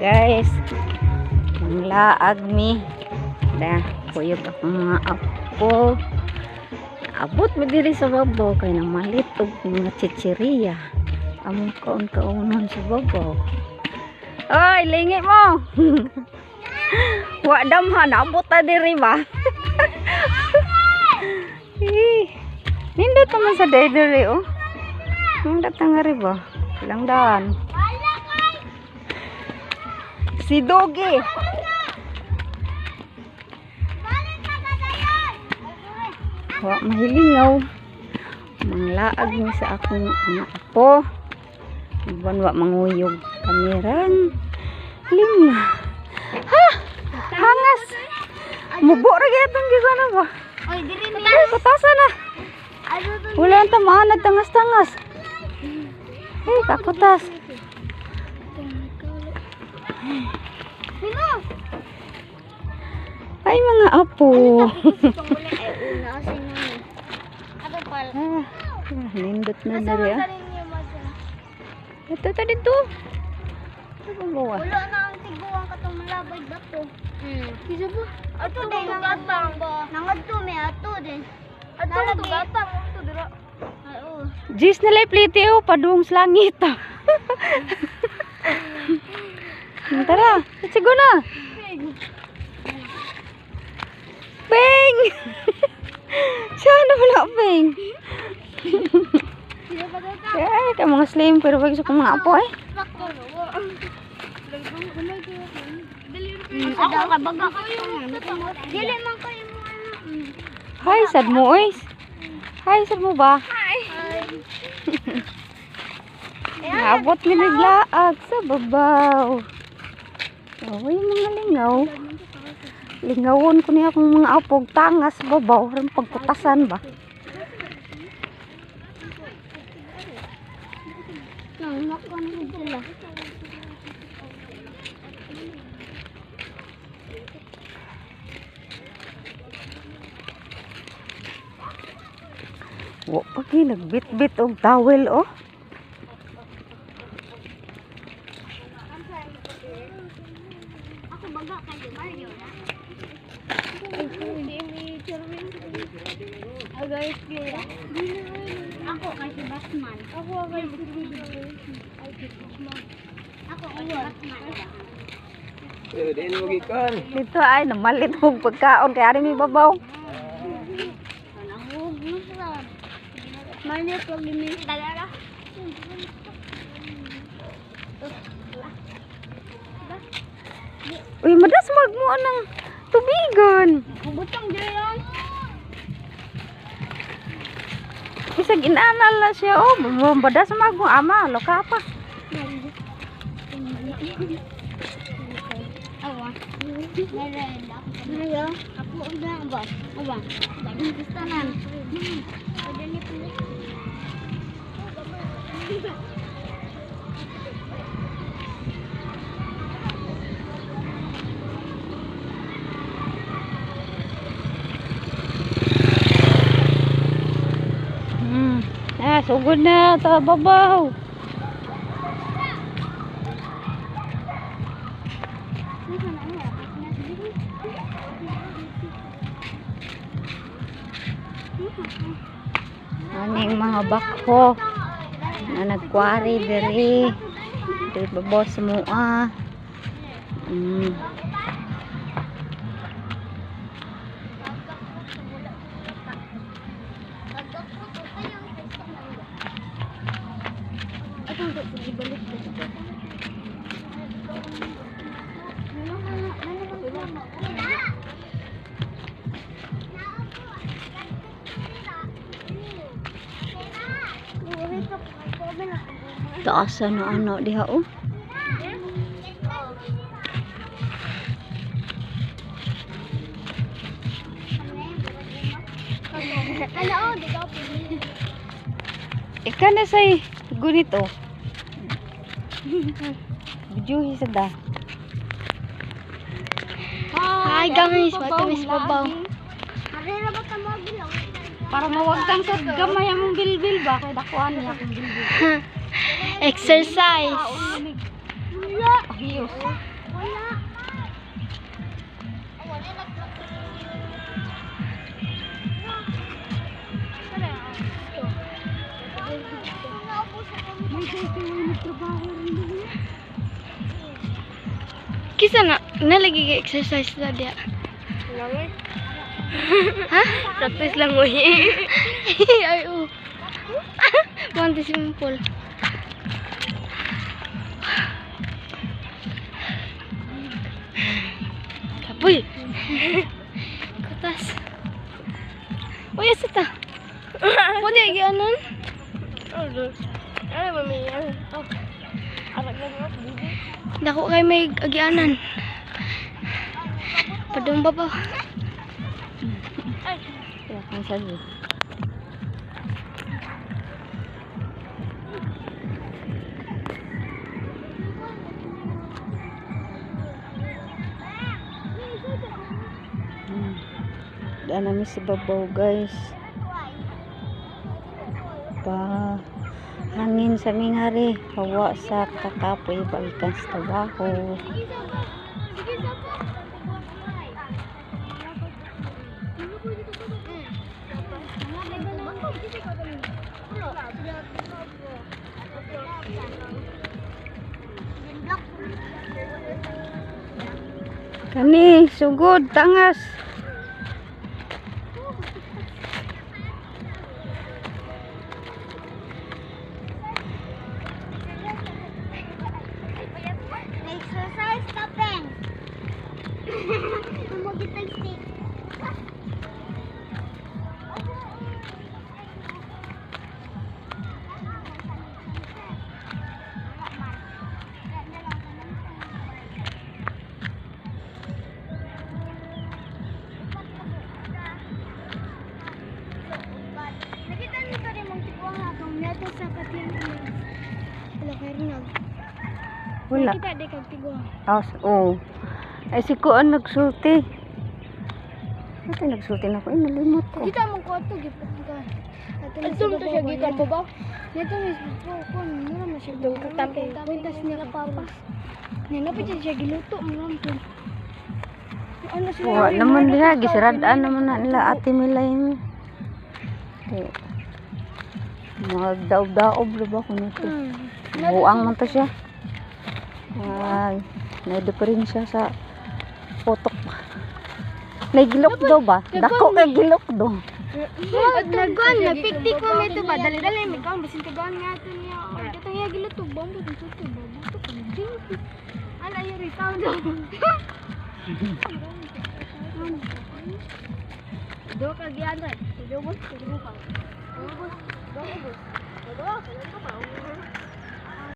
Guys. Manglaag mi. Da, kuyog akong mga apo. Abot mi diri sa babaw kay namalit og mga chichiriya. Among kaon-kaonon sa babaw. Oy, lingi mo. Wa damhan, abot ta diri ba? Eh, nindot naman sa day diri oh. Nindot na nga ri ba? Ilang daan. Si Dogi. Wa mahilingaw. Manglaag mi sa akong mga apo. Uban wa manguyog kamerang lima. Ha! Hangas! Mubo ra gyud gikuan ba? Oy, diri mi. Ay, kutasa na. Wala ang tamaan, nagtangas-tangas. Eh, kakutas. Ay, mga apo. Ah, nindot na diri ah. Ito ta dito. Ito ba? Wala na ang tiguang katong malabay bato. Kisa ba? Ato din gatang. Nangadto mi ato din. Ato to gatang ato dira. Ay oo. Jis na lay plite oh, padung sa langit. Ah. Tara, let's go na. Peng! Siya na wala, Peng. Kisa ba ta? Ay, kay mga slim, pero wag sa kong mga apo eh. Ako ka baga kayo. Dili man kayo mo ano. Hi, sad mo, oy. Hi, sad mo ba? Hi. Naabot mi naglaag sa babaw. Oh, yung mga lingaw. Lingawon ko niya akong mga apog tangas babaw rin pagkutasan ba. Nang makon sila. Wa pa gyud nagbitbit og towel oh. Ako baga kayo Mario na. Ako kay si Batman. Ako kay Ako kay si Batman. Dito ay namalit og pagkaon kay ari mi babaw. Nahug mo sa. Mario pag dalala. Uy, madasmag mo anang tubigan. Butang diyan. Bisag inanal na siya oh, madasmag mo ama, loka pa. Awa. Meron. Ako na ba? Awa. Gusto na. Pwede ni pala. Ah, sugod na ta babaw. Aning mga bakho na nagkwari diri. Diri babaw sa mua. Taasa na ano diha oh. Ano, oh, di ka Ika na say gunit oh. Videohi sa da. Hi guys, welcome is babaw. Para mawagtang sa gamay among bilbil ba kay dakuan niya akong bilbil. Exercise. Ayos. Wala. Wala nag. Kisa na, nalagi ka exercise na diya. Ha? Practice lang mo. Ay, oo. Monte simple. Kapoy! Katas. Uy, asa ta? Pwede ay anon? Ano ba may ano? Oh. Arag lang ako. Dako kay may agianan. Padung ba ba? Kaya kang sabi. Daan namin si Babaw, guys. Pa hangin sa mingari, hawa sa kakapoy balikan sa trabaho. Kani sugod tangas. Exercise ka, Peng. Tumugit ang stick. Nakita nito rin mong tiguang atong nato sa katiyan. Wala kay rinag. Wala. Nakita di kag tiguang. Oh, oo. Ay si Kuan nagsulti. Ate nagsulti na ako. Ay nalimot ko. Kita mong ko ato gipot ka. Adto to siya gikan po ba? Nito mismo ko mura man siya Dong katapi. Kwintas niya papa. Niya na pa siya giluto mura man to. Ano sila? Wa naman diha gisiradaan naman na nila Ate Milay. Di. Magdaob-daob ra ba kuno to. Buang man to siya. Ay, may diferensya sa putok. May gilok do ba? Dako kay gilok do. Nagkuan nagpiktik mo nito ba? Dali-dali may kaon basin tagaan nga ato niya. Kita niya giluto bombo dito to bombo to. Ala ayo ri taon do. Do ka gianan. Do mo, do mo pa. Do mo, do mo. Do ka.